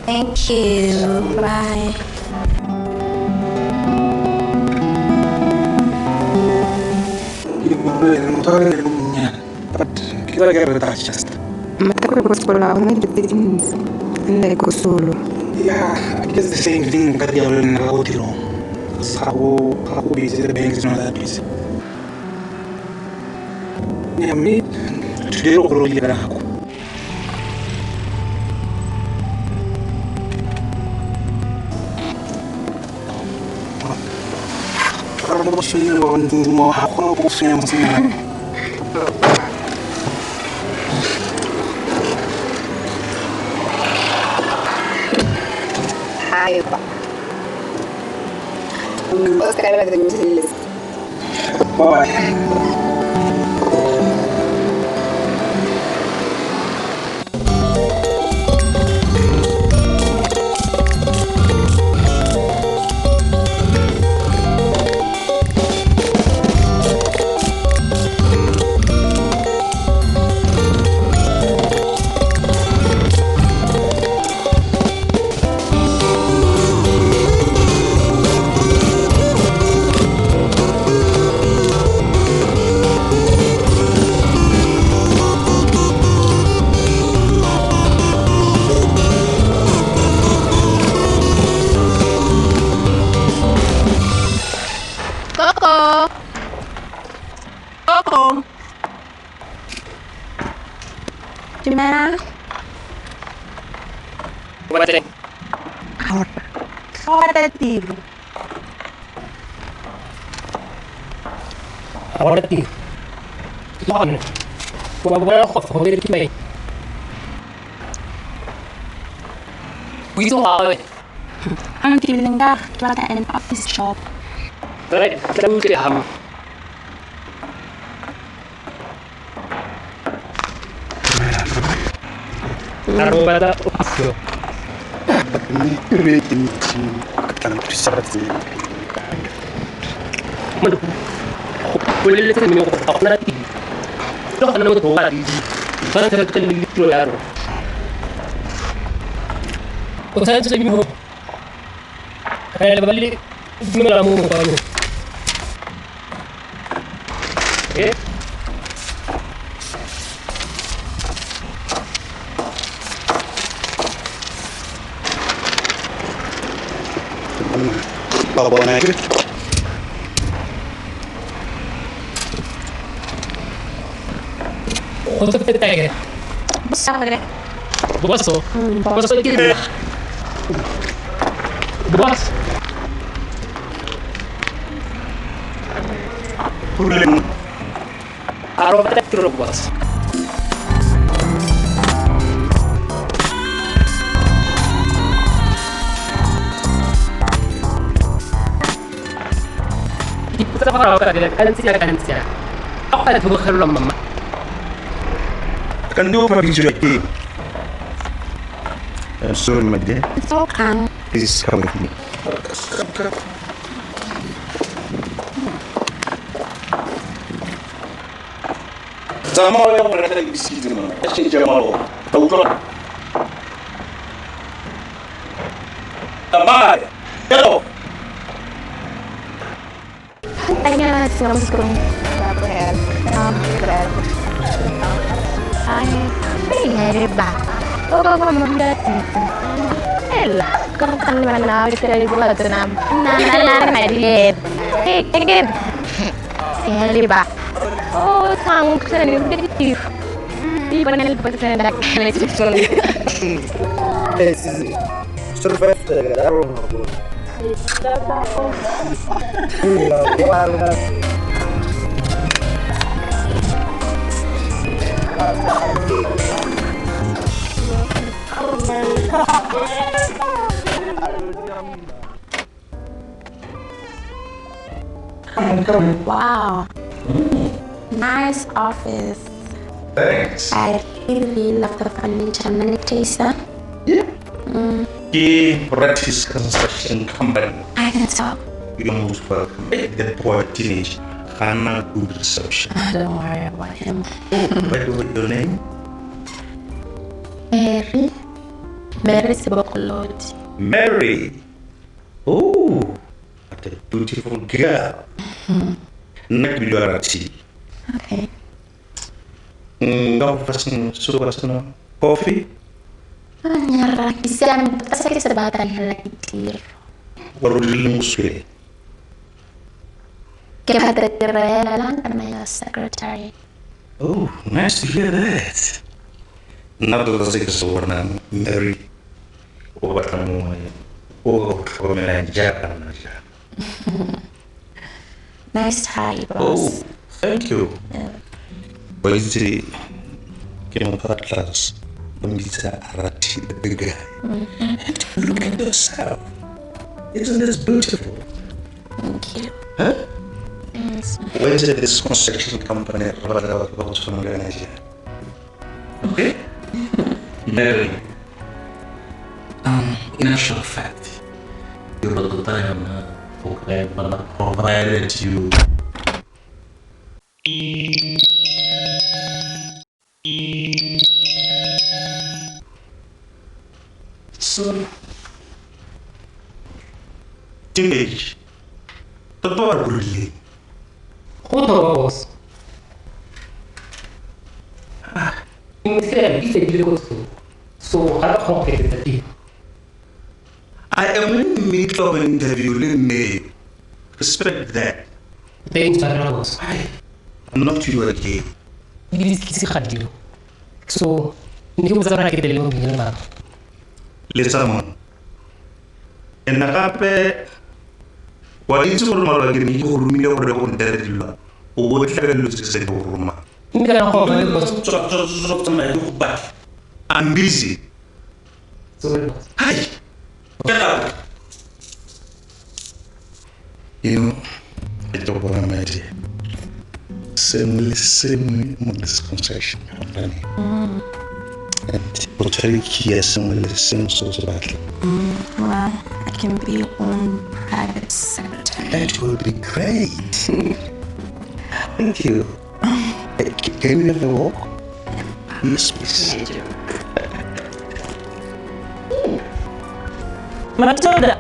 Thank you. Bye. Yeah, I guess the same thing. The bank is not that busy. Yeah, me today Bye. Coco. Coco. Gimana? I'm feeling that an office job. A re batla tiro, boss. Dipotsa gore o ka dira ka ntse ya ka ntse ya. Ga go ka theogelelwa mama. Kan do pa bijo ke. I'm sorry, my dear. It's okay. Please come with me. Come, come. Tsamaya o ya go reka dibisikiti mona. Ka tšhentšhe ya maloba. Wa utlwa? Tsamaya. Get off. Wow. Nice office. Thanks. I really love the furniture, Jason. Yeah. Ke Practice Construction Company. I can talk. You're most welcome. The poor teenage. Hana good reception. Don't worry about him. Oh, by the way, your name? Mary. Mary Sebokolodi. Mary. Oh, what a beautiful girl. Nna ke bidiwa Rati. Okay. Nka go fa sengwe se o ka se nwang? Coffee? Nnyaa, ke siame tota se ke se batlang hela ke tiro. Wa re o dirile moswele. Ke batla tiro hela la nka nna ya secretary. Oh, nice to hear that. Nna tota se ke se bonang, Mary, o batla mongwe o ka go tlhokomelang jaaka nna jaana. Nice tie, boss. Oh, thank you. Wa itse ke motho wa tlase, ba mbitsa Rati the big guy. And look at yourself. Isn't this beautiful? Thank you. Huh? Yes. Wa itse this construction company re batla batho ba go tshwana le wena jaana. Okay? Mary. In actual fact, you're the time okay, but provided you. So, teenage. Tota ba re rileng? Go thoba, boss. Mme fela di fedile ko sekolong. So ga re kgone go feleletsa tiro. I am in the middle of an interview le mme. Respect that. Thanks, tshwarela, boss. Not you again. Di ga dio. So ne ke botsa gore ke tele mo bineng mara. Letsa mona. Nna gape wa itse gore maloba ke ne ke go romile gore go ntere dilo. O bo tla ka dilo tse ke sa di go romang. Mme kana go ba boss. Tswa tswa tswa tsamaya ke go batla. I'm busy. Sorry, boss. Hi. Get out. You know, I don't want my idea. Sengwe le sengwe mo this construction company. And go tshwere key ya sengwe le sengwe se o se batlang. Well, I can be your own private secretary. That will be great. Thank you. Can we have a walk? Yes, please. Matilda!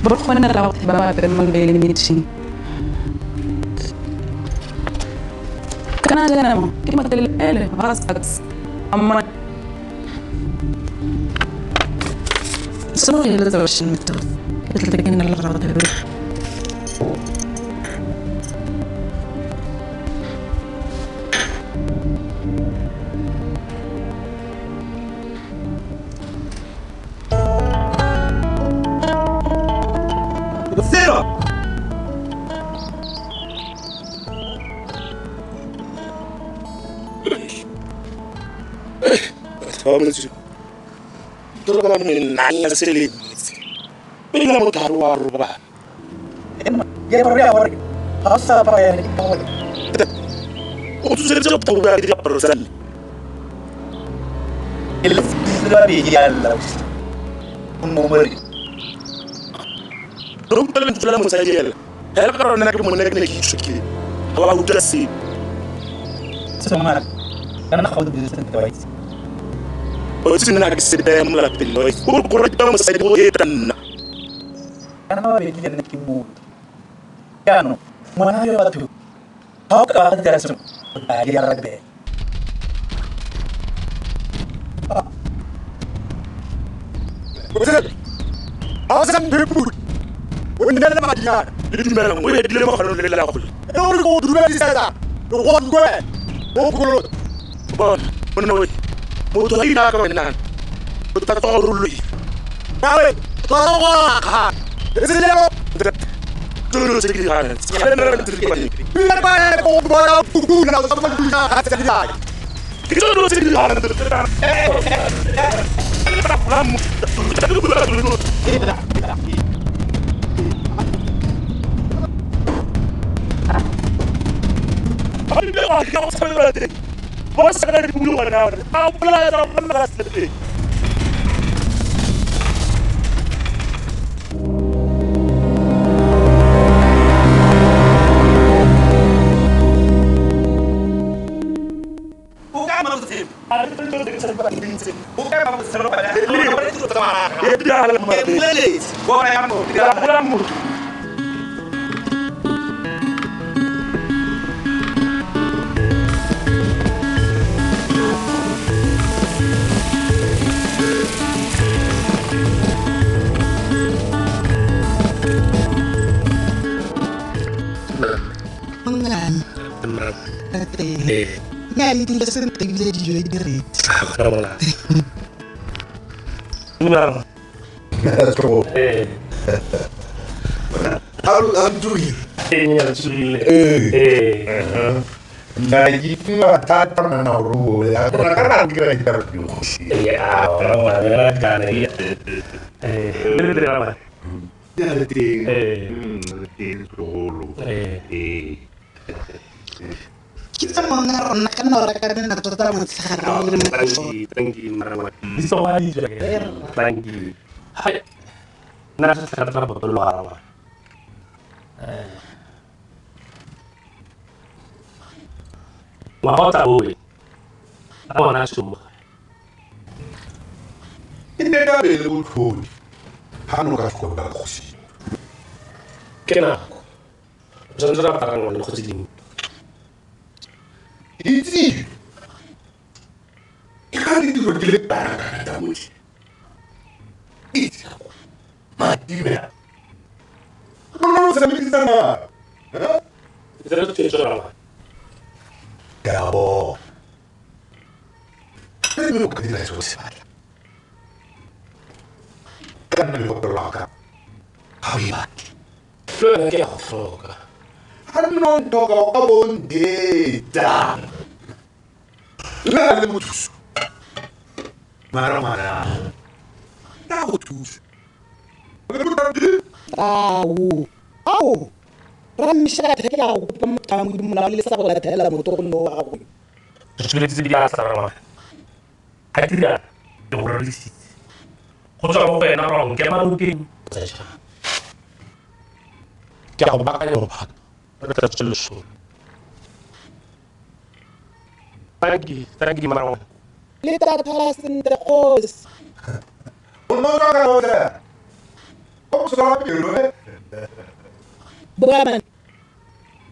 Borokgwane ra ba ba apere mabele meeting. Kana jana mo ke matelele ele ba sa amma sono le tsa shin metro. Ke tla ke nna le ra ba.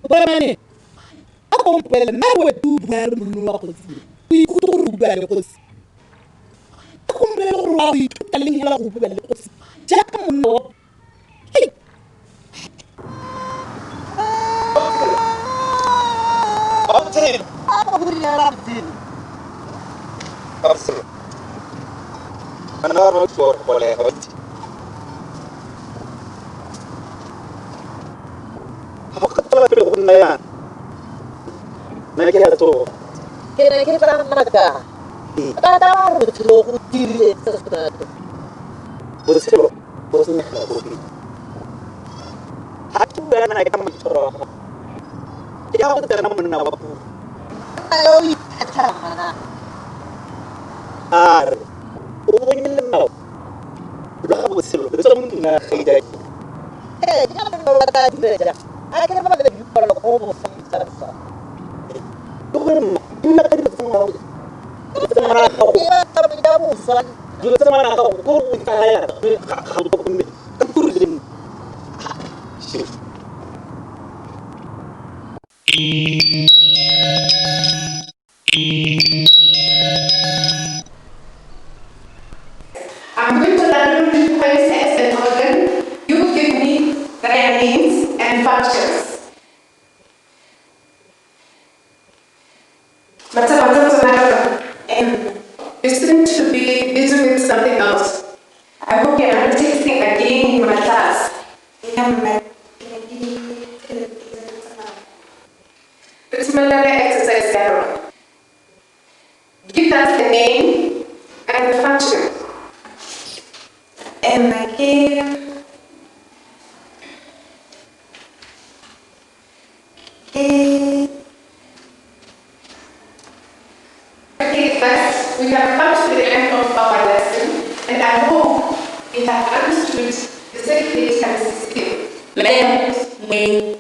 Boramane, a ko mpolele nna re o bua le monna wa kgosi, o ikutlwe gore o bua le kgosi. A ko mpolele gore wa go ithuta leng hela go bua le kgosi jaaka monna wa. I'm going to randomly process an organ. You give me their names and functions. You seem to be busy with something else. I hope you're not texting again in my class. Similarly, exercise error. Give us the name and the function. And I give Okay, thus we have come to the end of our lesson, and I hope you have understood the circulatory system. Ma'am, we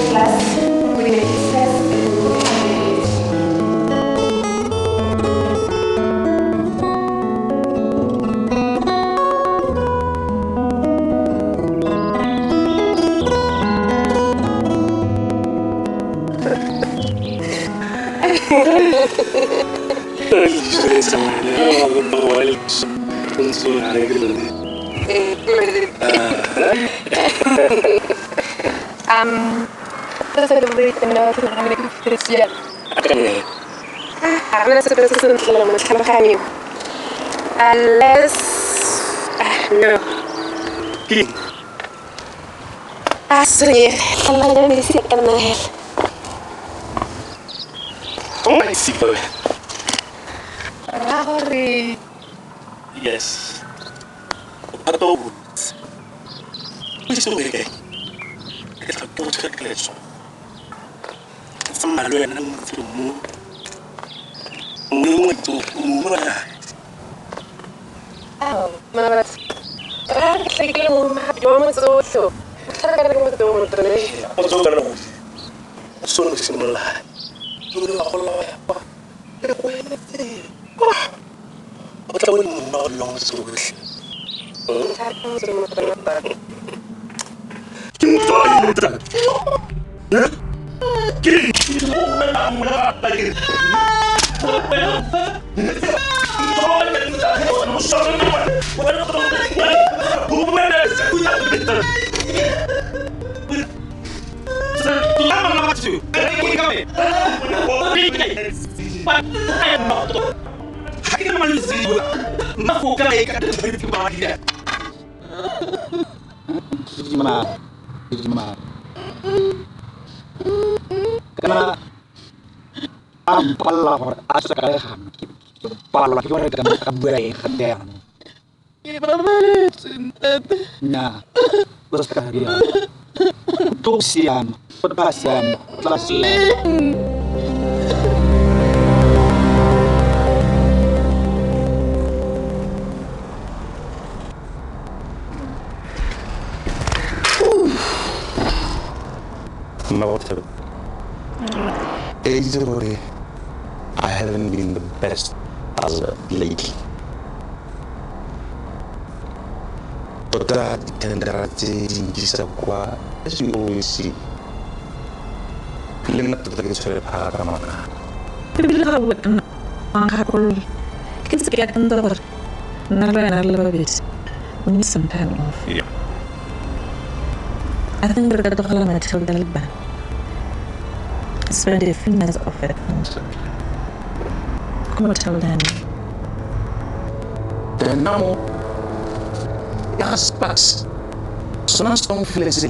Class, we will discuss the vocabulary. Yes. Mmabothebe, itse gore I haven't been the best husband lately. Tota dithendera tse di nkisa kwa, as you always see. Le nna tota ke tshwere phaka ka mangana. Ebile ga bua ka nna wa nkgakolola. Ke ntse ke akantse gore nna le wena re le babedi we need some time off. Yeah. I think re ka tlogela Matilda le bana. Spend a few nights off at home. Ko motel dining. Dynamo ya ga Sparks. Sona stokvel se.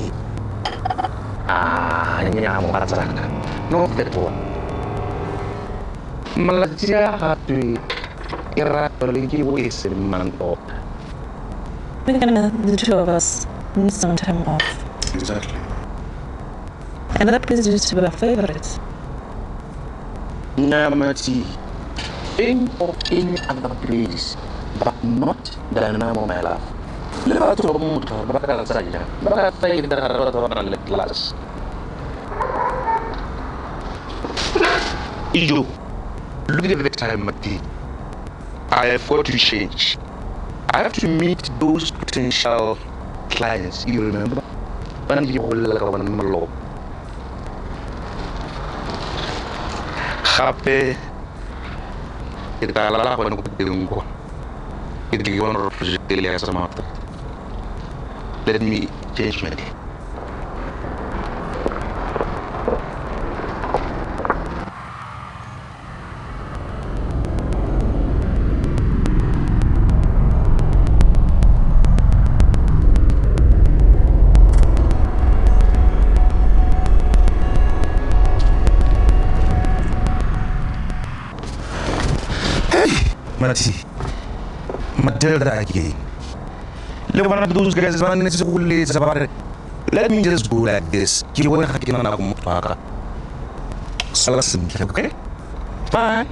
Ah, nnyaa mogatsaka. No fetoa. Malatsi a ga twe e ratwa le ke bo e seng mang tota. I think the two of us need some time off. Exactly. And that place used to be our favorite. Nnyaa Mati. Think of any other place, but not Dynamo, my love. Le batho ba motho ba ka tsaya jang? Ba ka tsaya ke dira batho ba nang le class. Ijo, look at the time, Mati. I have got to change. I have to meet those potential clients, you remember? Ba ne ke go bolelela ka bona maloba. Gape ke tla lala gone ko teng kwa. Ke tle ke bone gore project ele ya tsamaya thata. Let me change my day. Mati, Matilda again. Le bona those guys ba nnetse go letsa ba re let me just go like this. Ke bone ga ke na nako motho wa ka. Sala sentle, okay? Bye.